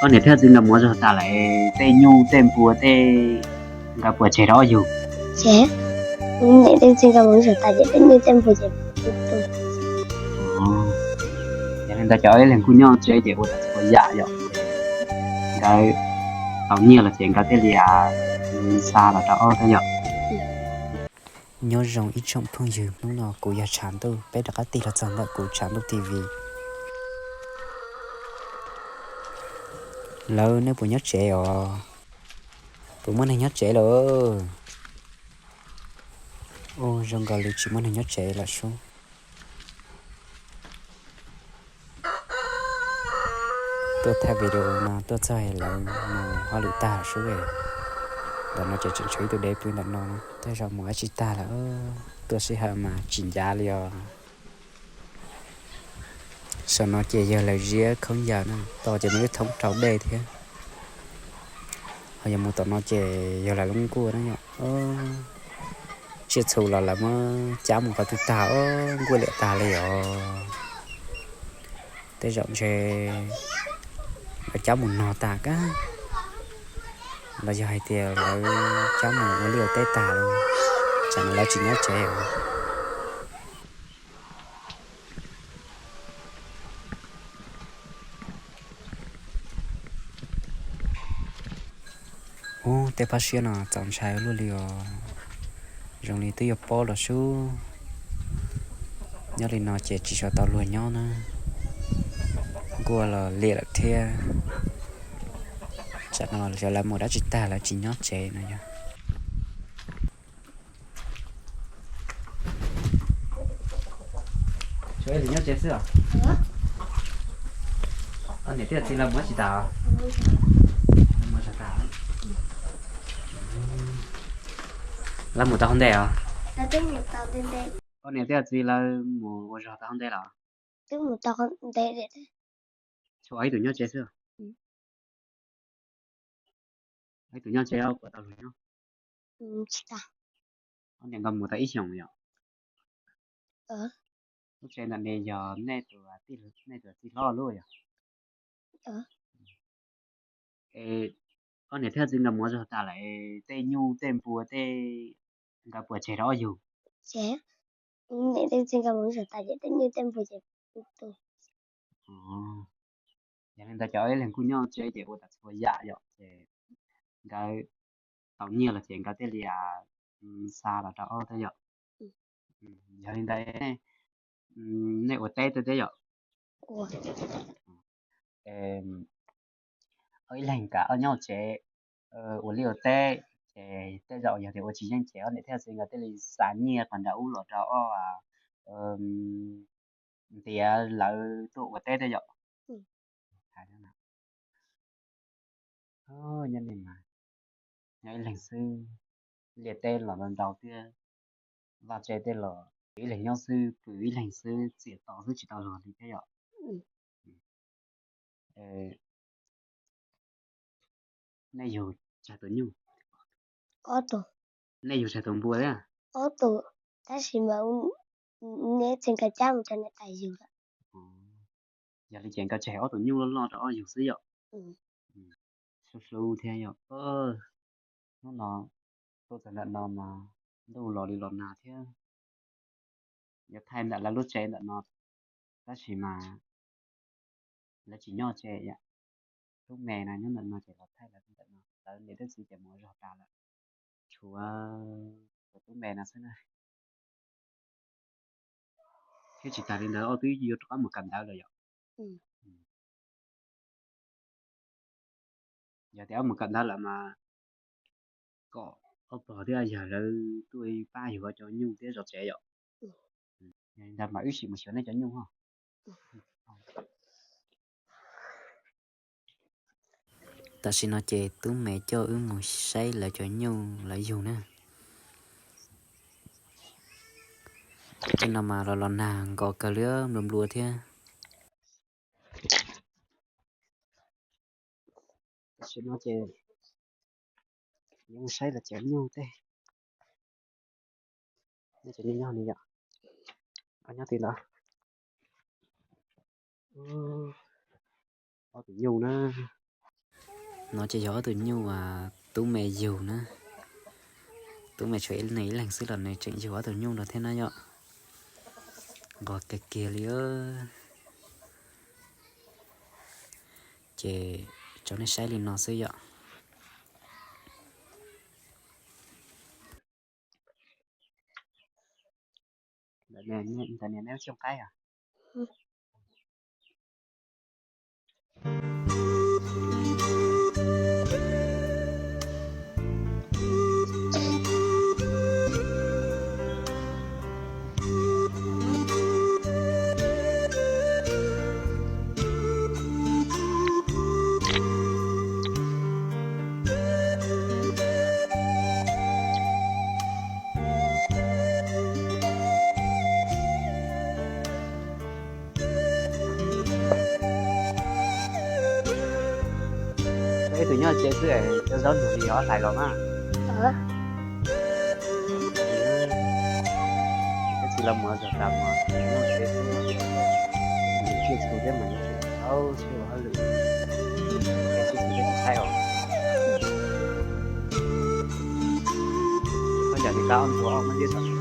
Ob niam thiab txiv nkawd mus zog tas lawm, tej nyuj tej npua tej nkawd puas tseg rau ob yug? Ces niam thiab txiv nkawd mus zog tas ces tej nyuj tej npua ces tu. Yog li ntawd cov ib leeg kuj nyob tsev ces ua tau txhua yam yom. Nkawd tau nyiaj los ces nkawd thiaj li xa los rau ob thiab yom. Nyob zoo ib tsoom phooj ywg, hnub no kuv yog Tshav Ntuj, peb rov qab tig los txog ntawm kuv Tshav Ntuj T V. Lawv, nej puas nyob tsev os? Puas muaj neeg nyob tsev lawm? Ua zoo nkaus li tsis muaj neeg nyob tsev lawm sub. Tuaj thaij video no tuaj txog lawv mus hauj lwm tag sub. Ntawm no ces tseem tshuav ib tug dev pw ntawm no, tej zaum mus dab tsi tag lawm. Tuaj sij hawm mas tsis ncav li os. Saum no ces yog lawv ziab khaub ncaws na, tos ces muaj ib thoob rau dej thiab. Ho yog mus tom no ces yog lawv lub nkuaj na yom. Tsiaj txhu los lawv muab cab mus qhov twg tag, nkuaj liam tag li os. Tej zaum ntshe lawv cab mus nog tag kab, los yog hais tias lawv cab mus ua liaj ua teb tag, tsam no lawv tsis nyob tsev os. Ub, tej phab siab no txaus ntshai luaj li os. Zoo li twb yuav pob los sub. Nyob li no ces tsis tshua tau luag nyob na. Nkuaj los liam lawm thiab. Tsam no xyov lawv mus dab tsi tag lawv tsis nyob tsev no yog. Tshuav ib leeg nyob tsev xwb os? Niam thiab txiv lawv mus dab tsi tas? Lawv mus tau hauv ntej os? Ob niam thiab txiv lawv mus ua zog tau hauv ntej los? Tshuav ib tug nyob tsev xwb? Ib tug nyob tsev, kuv tau luag nyob. Ob niam nkawd mus tau ib xyoos yom? Lub tsev ntawm ne yog nej tus tij, nej tus tij hlob lub yog? Es ob niam thiab txiv nkawd mus zog tas lawm, tej nyuj tej npua tej nkawd puas tseg rau ob yug? Ces niam thiab txiv nkawd mus zog tas ces tej nyuj tej npua ces tu. Yog li ntawd cov ib leeg kuj nyob tsev ces ua tau txhua yam yom, ces nkawd tau nyiaj los ces nkawd thiaj li xa los rau ob thiab yom. Yog li ntawd nej ua teb tej thiab yom? Ib leeg kam ob nyob tsev ua liaj ua teb, ces tej zaum yog tias ua tsis yeej ces ob niam thiab txiv nkawd thiaj li xa nyiaj qhov nram ub los rau ob ntiav lawv tuaj ua teb thiab yom. Nyob li mas nyob ib leeg xwb, liaj teb los ntau ntau thiab, vaj tse tej los ib leeg nyob xwb, pw ib leeg xwb, txiam tos xwb tsis tau luag li thiab yom. Nej yug tsawg tus nyuj? Nej yug tsawg tus npua thiab? Ob tug, tab sis mas neb txiv nkawd cab mus rau niam tais yug lawm. Yog li ces nkawd tseg ob tus nyuj loj loj rau ob yug xwb yom. Hlub hlub thiab yom. Hnub no tuaj txog ntawm no mas ntuj los li los nag thiab. Yuav thaij ntawm lawv lub tsev ntawm no, tab sis mas lawv tsis nyob tsev yom. Tub me no nyob ntawm no ces los thaij lawv ntawm no, lawv niam thiab txiv ces mus zog tas lawm. Tshuav tus tub me no xwb na. Thiab tsis tas li ntawd ob tug yuav rov qab mus kawm ntawv lawm yom. Yog tias ob mus kawm ntawv lawm mas kom ob pog thiab yawg lawv tuaj pab yug ob cov nyuj thiab zov tsev yom. Yog li ntawd mas wb sim mus xyuas nej cov nyuj os. Tam sim no ces tub me coj wb mus saib lawv cov nyuj lawv yug na. Tej no mas los los nag nkos kawg li, nplua nplua thiab. Tam sim no ces yuav mus saib lawv cov nyuj tej. Nej cov nyuj nyob li yom? Nyob twg ntawd? Ob tus nyuj na. No ces yog ob tus nyuj uas tub me yug na. Tub me tshuav nws ib leeg xwb los nws tseem yug ob tus nyuj rau thiab na yom. Nquag kiag kiag li. Ces tso nej saib li no xwb yom. Ntawm niag neb xyooj qaib os. Ib tug nyob tsev xwb, cov zaub nug li yog hlais los mas. Tab sis los mus zog tas mus, tsiaj txhu thiab mas, tau txhua hauj lwm, tsis txhua tsis tshaib os. Koj yam li kab ob ntuag ob muab ntiab tau.